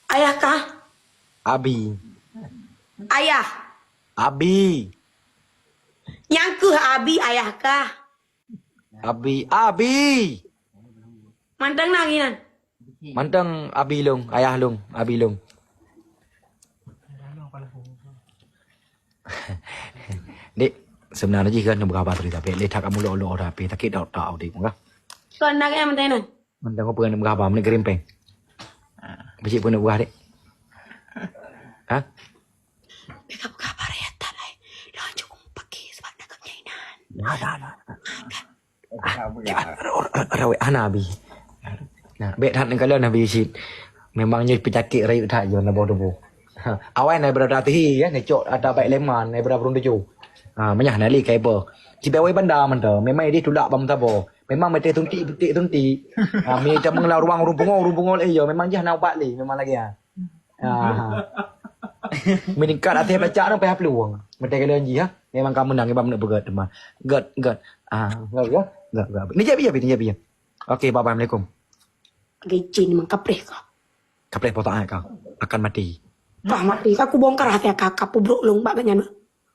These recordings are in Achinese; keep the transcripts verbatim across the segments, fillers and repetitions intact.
Ayah kah? Abi. Ayah. Abi. Nyang keuh Abi ayah kah? Abi, Abi. Mantong na ginan. Mantong Abi lôn, ayah lôn, Abi lôn. Dek, sebenarnya jih kan beuraba tadi tapi lé that kamu lo-lo tapi takit dak tak audi muka. Kon nak yang mantong nan. Mantong apa nak beuraba meuneuk gerimpeng. Bisi pun nak beuraba dek. Ha? Beka beuraba ya tak lai. Lo cukup pakai sebab nak kejainan. Nah, nah, nah. Rawek hana Abi. Nah, bek that neukalon Abi cit. Memang nyoe peucakit rayeuk that jih na boh tuboh. Awai na berada tihi ya, ngecok ada baik leman, na berada burung tujuh. Ha, menyah na li kai boh. Cibawai banda mantong, memang ideh tulak bam tabo. Memang mete tunti betik tunti. Ha, mi tamong la ruang urung pungo, urung pungo le yo, memang jah na ubat le, memang lagi ha. Ah. Meningkat até pacak nang payah peluang. Mete kalian ji ha. Memang kamu nang ibam nak beugöt teman. Göt, göt. Ah, göt, göt, göt, göt. Ni jabi, jabi, ni jabi. Oke, bye bye, assalamualaikum. Oke, jin memang kapreh kau. Kapreh potak kau. Akan mati. Bah mati. Aku bongkar hati kau, kau pubruk lung bak nyan.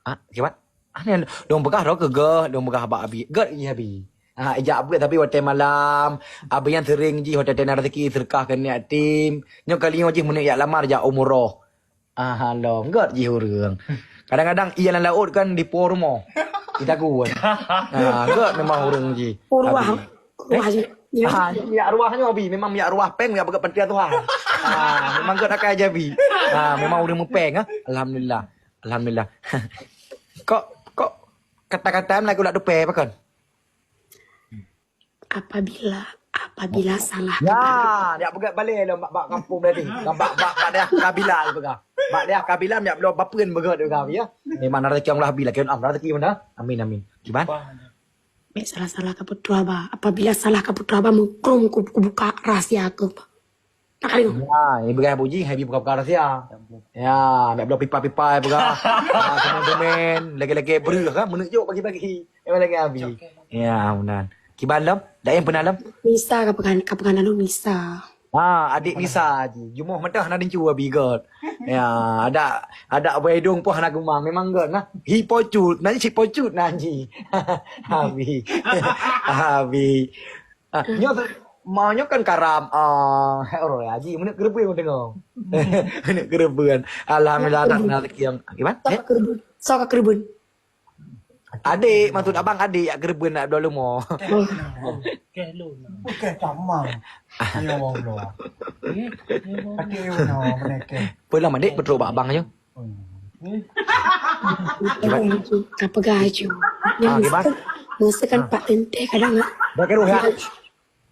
Ah, kiban? Ah, ni dong peugah roh keu geuh, dong peugah bak abi. Göt ni abi. Ah, ijak buet tapi watèe malam, abi nyan sering jih watèe na rezeki sedekah keu aneuk yatim. Nyoe kali nyoe jih meuneuk jak lamar jak umroh. Ah, lom göt jih ureueng. Kadang-kadang ié lam laôt kan dipo rumoh. Didagu kan. Ah, göt memang ureueng jih. Urwah. Abi. Urwah jih. Ya. Ah, minyak ruah nyoe abi, memang minyak ruah pèng minyak peugöt panti asuhan. Ah, memang göt akai aja abi. Ah, memang ureueng meupèng ah. Alhamdulillah. Alhamdulillah. Kok, kok kata-kata lagu lak dupe pakon? Apabila, apabila salah kata. Ya, dak peugah balè lom bak, bak kampung tadi. Bak, bak, bak daerah Kabila peugah. Bak daerah Kabila minyak bloe bapeuen peugah tu peugah ya. Memang rezeki Allah bila keu am rezeki mana? Amin, amin. Kiban? Bèk salah-salah kapeutuha ba. Apabila salah kapeutuha ba, meukrôm ku, kubuka rahsia keu. Nak kali. Ya, ini peugah Abu Ji, Habi buka-buka rahsia. Ya, nak bloe pipa-pipa ya peugah. Ah, teman-teman, lagi-lagi beri kan, menunjuk bagi-bagi. Memang lagi Abi. Ya, mudah. Kiban lom, dak yang pernah lom. Nisa ka peugah, ka peugah lalu Nisa. Ha, adik Nisa ji. Jumoh meudah na dincu abi göt. Ya, ada ada buai idong pun hana gumang. Memang göt nah. Hi pocut, na si pocut na ji. Abi. Abi. Ah, nyoe ma nyoe kan karam ah hero ya ji meuneu keureubeuen deungoe. Meuneu keureubeuen. Alhamdulillah tak na rezeki yang gimana? Sok keureubeuen. Sok keureubeuen. Adik, maksud abang adik yak geureubeuen nak dua leumo. Bukan sama. Ya Allah. Adik ya Allah, mereka. Peue lom adik peutrok bak abang nyoe? Ka peugah aju. Ah, kiban? Masa kan Pak Tente kadang ah. Dah keruh ya.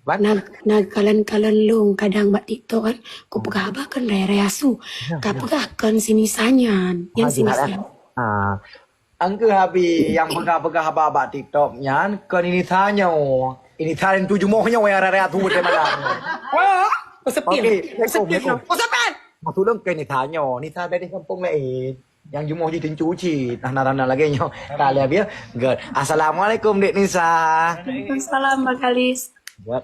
Ban? Na, na kalon-kalon lôn kadang bak TikTok kan, ku peugah haba kan raya-raya su. Ka peugah kon si Nisa nyan, nyan si Nisa. Ah. Angkeu Abi nyang peugah-peugah haba bak TikTok nyan kon Nisa nyoe. Nisa nyang tujoh moh nyoe nyang raya-raya su teuh malam. Oh, sepil. Okey, sepil. Assalamualaikum. Oh, sepil. Maksud lôn kon Nisa nyoe, Nisa dari kampung lain. Nyang jumoh jih tincu cit. Nah, nah, nah, lagèe nyoe. Ka lheueh habéh. Good. Assalamualaikum, Dek Nisa. Waalaikumsalam, Bang Kalis. Good.